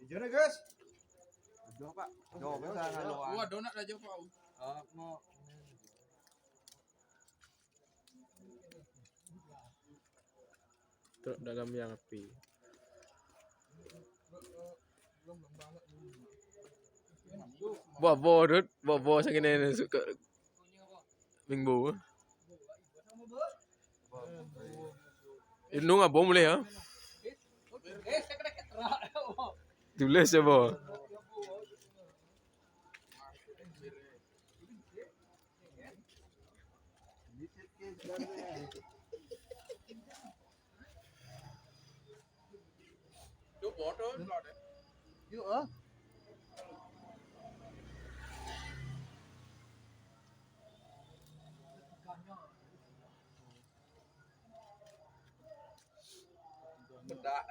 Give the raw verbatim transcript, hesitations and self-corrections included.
Ijone, guys. Jauh, Pak. Jauh, Pak, sana luar. Wah, donat aja, Pak. Oh, mau. Truk dagang mie api. Bobo, Dut. Bobo sing ngene suka minggu. Inung apa mulai ya? Tulis ya, Bo. Bedak.